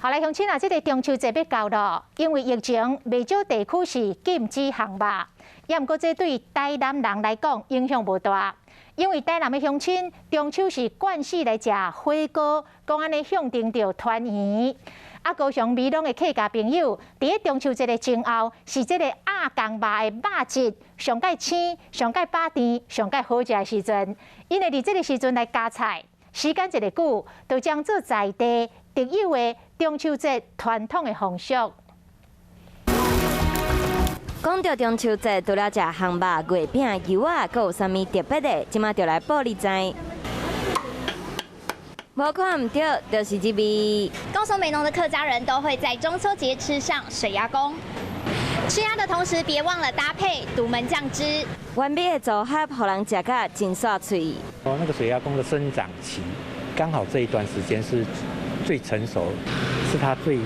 好來，鄉親啊，這个中秋節欲到囉，因為疫情，袂少地區是禁止烘肉。也毋過，這對台南人來講影響無大，因為台南的鄉親中秋是慣勢來食火鍋，講按呢象徵著團圓。啊，高雄美濃的客家朋友，佇咧中秋節的前後，是這个鴨公肉的肉質上蓋青、上蓋飽甜、上蓋好食的時陣，𪜶會佇這个時陣來加菜，時間一个久，就將做在地特有的中秋節傳統的風俗。講到中秋節，除了食烘肉、月餅、油仔，閣有啥物特別的？這馬就來報你知。無看毋著，就是這味。高雄美濃的客家人都會在中秋節吃上水鴨公。吃鴨的同時，別忘了搭配獨門醬汁。完美的組合，予人食甲真煞喙。哦，那個水鴨公的生長期，剛好這一段時間是最成熟，是它最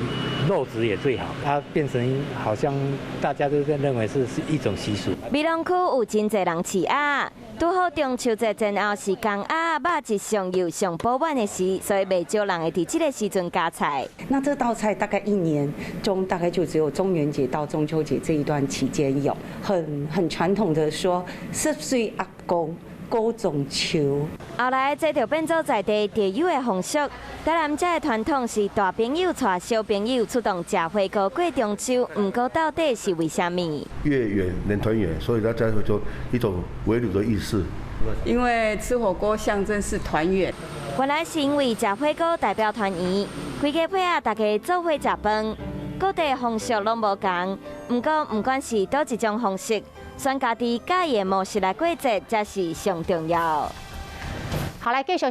肉質也最好，它變成好像大家都在認為是一種習俗。美濃區有真濟人飼鴨，拄好中秋節前後是公鴨肉質上幼上飽滿的時，所以袂少人會佇這个時陣加菜。那這道菜大概一年中大概就只有中元節到中秋節這一段期間有，很傳統的說，十歲鴨公過中秋。後來這就變做在地特有的風俗。台南這个傳統是大朋友帶小朋友出動食火鍋過中秋，毋過到底是為啥物？月圓人團圓，所以大家會做一種圍爐的意思。因為吃火鍋象徵是團圓。原來是因為食火鍋代表團圓，規家伙仔大家做伙食飯，各地風俗攏無仝。毋過毋管是佗一種方式，選家己佮意的模式來過節，才是上重要。好，來繼續。